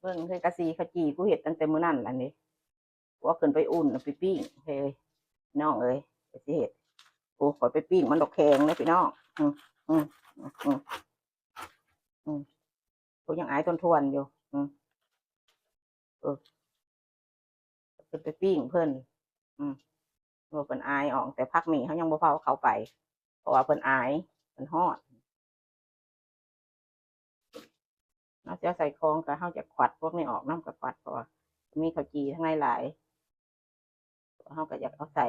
ເບິ່ງເຮີຍ ກະສີເຂົ້າຈີ່ ກູເຮັດຕັ້ງແຕ່ມື້ນັ້ນລະນີ້ ກູເອົາຂຶ້ນໄປອຸ່ນ ເອົາໄປປີ້ງເຮີຍ ນ້ອງເອີຍ ຂ້ອຍຊິເຮັດ. ໂອ້ ຂ້ອຍໄປປີ້ງມັນດອກແຂງເດ້ພີ່ນ້ອງ. ອືມ ອືມ ອືມ ອືມ ອືມ ໂອ້ ຍັງອາຍທວນໆຢູ່. ອືມ ເອີ ເພິ່ນໄປປີ້ງເພິ່ນ ອືມ ວ່າເພິ່ນອາຍອອກ ແຕ່ຜັກໝີ່ເຮົາຍັງບໍ່ເຜົາເຂົ້າໄປ ເພາະວ່າເພິ່ນອາຍ ເພິ່ນຮ້ອນ. ເຮົາຈະໃສ່ຂອງ ກໍເຮົາຈະຂວັດພວກນີ້ອອກນຳ ກໍຂວັດ ເພາະວ່າມີເຂົ້າຈີ່ທາງໃນຫຼາຍ ເຮົາກໍຢາກເອົາໃສ່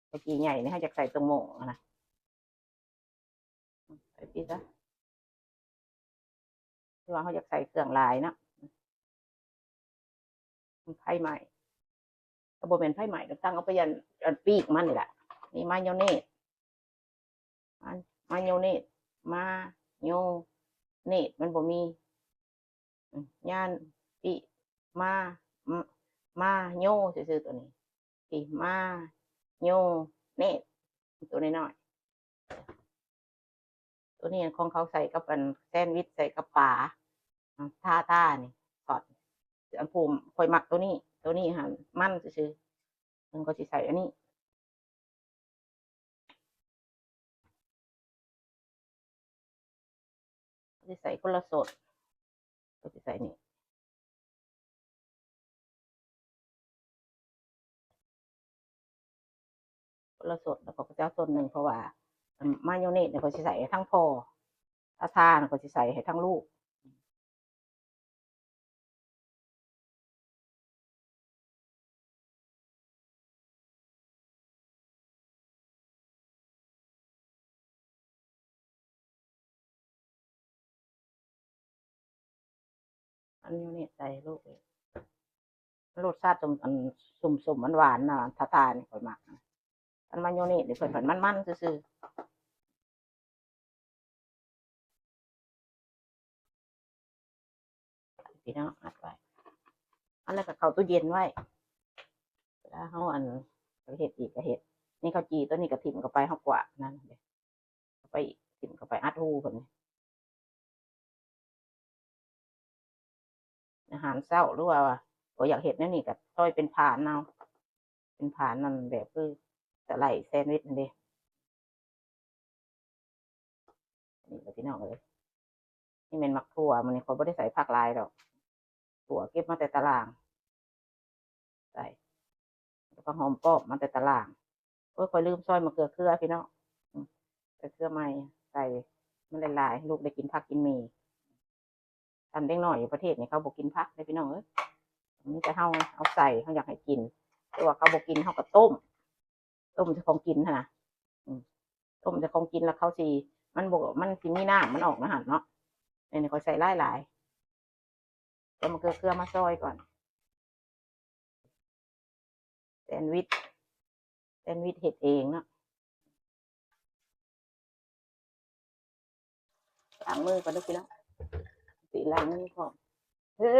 ເຂົ້າຈີ່ໃຫຍ່ນີ້ ເຮົາຢາກໃສ່ຕົງໂມ່ງຫັ້ນນະ ໃສ່ພີ້ຊະ ຄືວ່າເຮົາຢາກໃສ່ເຄື່ອງຫຼາຍເນາະ ມັນໄຟໄໝ້ ກໍບໍ່ແມ່ນໄຟໄໝ້ດອກ ຕັ້ງເອົາໄປຢ້ານ ອັນປີກມັນນີ້ລະ. ນີ້ມາໂຍເນດ ມາ ມາໂຍເນດ ມາໂຍເນດ ມັນບໍ່ມີ ອືມ ຍ່ານ ປີ ມາ ມ- ມາໂຍຊື່ໆ ໂຕນີ້ ປີ ມາໂຍເນດ ໂຕນ້ອຍໆ. ໂຕນີ້ຂອງເຂົາໃສ່ກັບອັນແຊນວິດ ໃສ່ກັບປາ ອາ ທາ ທານີ້ ຊອດ ອັນຜູ້ຂ້ອຍມັກໂຕນີ້ ໂຕນີ້ຫັ້ນມັນຊື່ໆ ມັນກໍຊິໃສ່ອັນນີ້ ຊິໃສ່ຄົນລະສົດ ກໍຊິໃສ່ນີ້ ຄົນລະສົດ ແລ້ວກໍຈະເອົາສ່ວນໜຶ່ງ ເພາະວ່າ ມາໂຍເນດນີ້ ຂ້ອຍຊິໃສ່ໃຫ້ທັງພໍ່ ທາທາ ຂ້ອຍຊິໃສ່ໃຫ້ທັງລູກ. ອັນມາໂຍເນດໃສ່ລູກເອີຍ ມັນລົດຊາດສົ້ມ ອັນສົ້ມໆ ຫວານໆ ນະ ທາທານີ້ຂ້ອຍມັກນະ. ອັນມາໂຍເນດນີ້ເພິ່ນ ເພິ່ນມັນໆ ຊື່ໆ. ພີ່ນ້ອງ ອັດໄວ້ ອັນນັ້ນກໍເຂົ້າຕູ້ເຢັນໄວ້ ເວລາເຮົາ ອັນ ເຮັດອີກກໍເຮັດ. ນີ້ເຂົ້າຈີ່ຕົວນີ້ກໍຖິ້ມເຂົ້າໄປ ເຮົາກວາດນັ້ນເດ້ ເຂົ້າໄປອີກ ຖິ້ມເຂົ້າໄປ ອັດຮູເພິ່ນ. ອາຫານເຊົ້າ ຫຼືວ່າບໍ່ຢາກເຮັດແນວນີ້ ກໍຊອຍເປັນພານເອົາ ເປັນພານນັ້ນ ແບບຄືສະໄລແຊນວິດຫັ້ນເດ້. ນີ້ລະພີ່ນ້ອງເອີຍ ນີ້ແມ່ນໝາກຖົ່ວ ມື້ນີ້ຂ້ອຍບໍ່ໄດ້ໃສ່ຜັກຫຼາຍດອກ ຖົ່ວເກັບມາແຕ່ຕະຫຼາງ ໃສ່ ແລ້ວກໍຫອມປ້ອມມາແຕ່ຕະຫຼາງ. ໂອ້ຍ ຂ້ອຍລືມຊອຍໝາກເກືອເຄືອພີ່ນ້ອງ ອືມ ເກືອເຄືອໃໝ່ໃສ່ ມັນຫຼາຍໆ ລູກໄດ້ກິນຜັກກິນໝີ່. ຄັນເດັກນ້ອຍຢູ່ປະເທດນີ້ເຂົາບໍ່ກິນຜັກເດ້ພີ່ນ້ອງເອີຍ ມີແຕ່ເຮົາເອົາໃສ່ ເຮົາຢາກໃຫ້ກິນ ແຕ່ວ່າເຂົາບໍ່ກິນ ເຮົາກໍຕົ້ມ ຕົ້ມໃສ່ຂອງກິນຫັ້ນນະ ອືມ ຕົ້ມໃສ່ຂອງກິນ ແລ້ວເຂົາຊິ ມັນບໍ່ ມັນຊິມີນ້ຳມັນອອກນະຫັ້ນເນາະ. ນີ້ຂ້ອຍໃສ່ຫຼາຍໆ ແຕ່ມາເກືອເຄືອມາຊອຍກ່ອນ. ແຊນວິດ ແຊນວິດເຮັດເອງເນາະ. ລ້າງມືກ່ອນເດີພີ່ນ້ອງ ຊິລ້າງມືພ້ອມ. ເອີ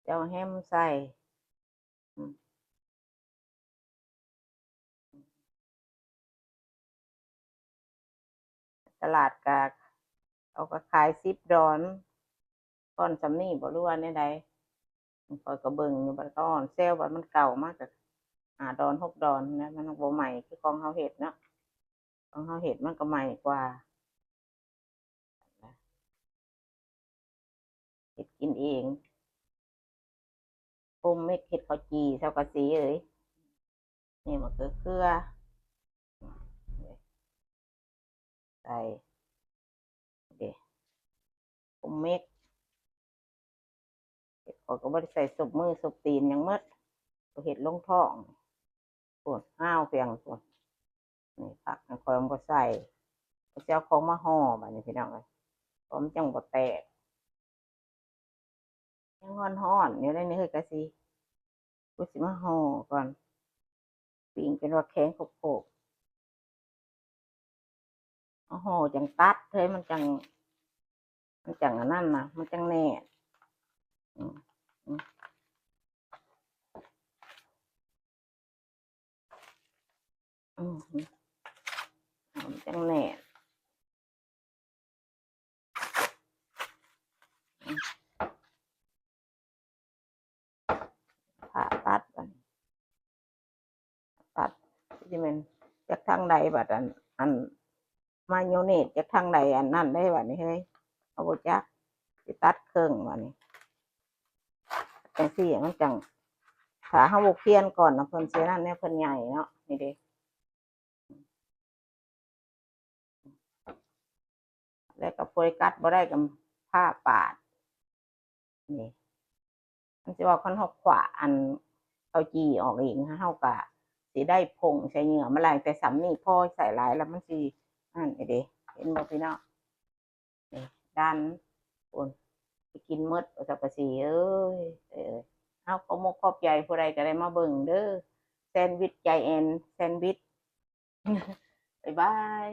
ເຈົ້າແຮມໃສ່ ອືມ ຕະຫຼາດກະ ເຂົາກໍຂາຍສິບດອນ ກ້ອນສ່ຳນີ້ບໍ່ ຫຼືວ່າແນວໃດ? ຂ້ອຍກໍເບິ່ງຢູ່ ບາດກ້ອນແຊວວ່າມັນເກົ່າມາກະຫ້າດອນ ຫົກດອນນະ ມັນບໍ່ໃໝ່ຄືຂອງເຮົາເຮັດເນາະ. ຂອງເຮົາເຮັດມັນກໍໃໝ່ກວ່າ ເຮັດກິນເອງ ໂຮມເມດ ເຮັດເຂົ້າຈີ່ ເຈົ້າກະສີເອີຍ. ນີ້ມະເຂືອເຄືອ ໃສ່ເດ້ ໂຮມເມດ ເຮັດ ຂ້ອຍກໍບໍ່ໄດ້ໃສ່ສົບມືສົບຕີນຫຍັງໝົດ ກໍເຮັດລົງທ້ອງ. ໂອ້ຍ ຫ້າວພຽງພຸ້ນ ນີ້ຜັກ ຂ້ອຍບໍ່ໃສ່ ຂ້ອຍຊິເອົາຂອງມາຫໍ່ບາດນີ້ພີ່ນ້ອງເອີຍ ເພາະມັນຈັ່ງບໍ່ແຕກ. ຍັງຮ້ອນໆຢູ່ເດ້ນີ້ ເຮີ້ຍ ກະຊິ ກູຊິມາຫໍ່ກ່ອນ ປີ້ງຈົນວ່າແຂງໂຄກໆ ເອົາຫໍ່ຈັ່ງຕັດເຮີ້ຍ ມັນຈັ່ງ ມັນຈັ່ງອັນນັ້ນນະ ມັນຈັ່ງແໜ້ນ ອືມ ອືມ ອືມ ມັນຈັ່ງແໜ້ນ. ຜ່າຕັດ ອັນ ຕັດ ຊິແມ່ນຈັກທາງໃດ ບັດອັນ ອັນມາໂຍເນດ ຈັກທາງໃດອັນນັ້ນເດ້ ບັດນີ້ເຮີ້ຍ ເຮົາບໍ່ຈັກ ຊິຕັດເຄິ່ງ ບັດນີ້ ຈັ່ງຊີ້ມັນຈັ່ງ ຖ້າເຮົາບໍ່ພຽນກ່ອນນະ ເພິ່ນຊິນັ້ນແນວ ເພິ່ນໃຫຍ່ເນາະ ນີ້ເດ້ ແລ້ວກໍໂຟກັສບໍ່ໄດ້ກໍຜ່າປາດ ນີ້ ມັນຊິວ່າຄັນເຮົາຂວາ ອັນເຂົ້າຈີ່ອອກອີກ ເຮົາກະຊິໄດ້ຜົງໃສ່ເຫຍື່ອມາຫຼາຍ ແຕ່ສ່ຳນີ້ພໍໃສ່ຫຼາຍແລ້ວມັນຊິ ອັນນີ້ເດ້ ເຫັນບໍ່ພີ່ນ້ອງ ນີ້ ດັນ ໂອ້ຍ ຊິກິນໝົດວ່າຊັ້ນກະຊິ ເອີຍ ເອີຍ ເອົາ ຂອບມົກຂອບໃຈຜູ້ໃດກໍໄດ້ມາເບິ່ງເດີ ແຊນວິດ ໃຈແອນ ແຊນວິດ ບາຍບາຍ.